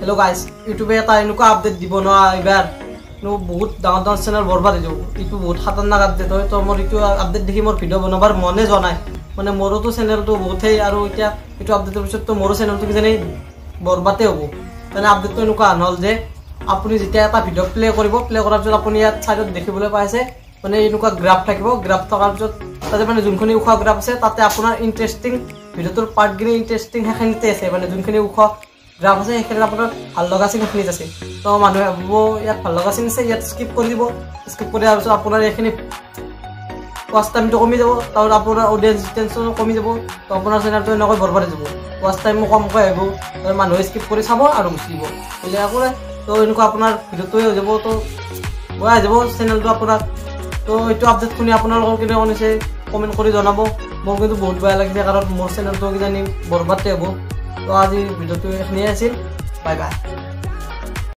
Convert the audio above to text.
Hello' guys, ইউটিউবে এটা এনেকুৱা আপডেট দিব নহয় এইবাৰ বহুত ডাঙৰ ডাঙৰ চেনেল বৰবাদ হৈ যাব। এইটো বহুত খাতাৰনাক আপডেট হয়। তো মোৰ এইটো আপডেট দেখি মোৰ ভিডিঅ' বনাবৰ মনে যোৱা নাই, মানে মোৰোতো চেনেলটো বহুতেই, আৰু এতিয়া এইটো আপডেটৰ পিছততো মোৰো চেনেলটো কিজানি বৰবাদে হ'ব। মানে আপডেটটো এনেকুৱা নহ'ল যে আপুনি যেতিয়া এটা ভিডিঅ' প্লে কৰিব, প্লে কৰাৰ পিছত আপুনি ইয়াত ছাইডত দেখিবলৈ পাইছে মানে এনেকুৱা গ্ৰাফ থাকিব। গ্ৰাফ থকাৰ পিছত তাতে মানে যোনখিনি ওখ গ্ৰাফ আছে তাতে আপোনাৰ ইণ্টাৰেষ্টিং ভিডিঅ'টোৰ পাৰ্টখিনি ইণ্টাৰেষ্টিং সেইখিনিতে আছে, মানে যোনখিনি ওখ গ্ৰাফ আছে সেইখিনিত আপোনাৰ ভাল লগা চিন সেইখিনিত আছে। তো মানুহে ভাবিব ইয়াত ভাল লগা চিন আছে, ইয়াত স্কিপ কৰি দিব। স্কিপ কৰি দিয়াৰ পিছত আপোনাৰ এইখিনি ৱাচ টাইমটো কমি যাব, তাৰপিছত আপোনাৰ অডিয়েঞ্চ ৰিটেনশ্যনো কমি যাব। তো আপোনাৰ চেনেলটো এনেকৈ বৰবাদ হৈ যাব, ৱাচ টাইমো কমকৈ আহিব, মানুহে স্কিপ কৰি চাব আৰু গুচি দিব, বেলেগ একো নাই। তো এনেকুৱা আপোনাৰ ভিডিঅ'টোৱে হৈ যাব, তো বেয়া হৈ যাব চেনেলটো আপোনাৰ। তো এইটো আপডেট শুনি আপোনালোকৰ কেনেকুৱা শুনিছে কমেণ্ট কৰি জনাব। মোৰ কিন্তু বহুত বেয়া লাগিছে, কাৰণ মোৰ চেনেলটো কিজানি বৰবাদে হ'ব। তো আজি ভিডিঅ'টো এইখিনিয়ে আছিল, বাই বাই।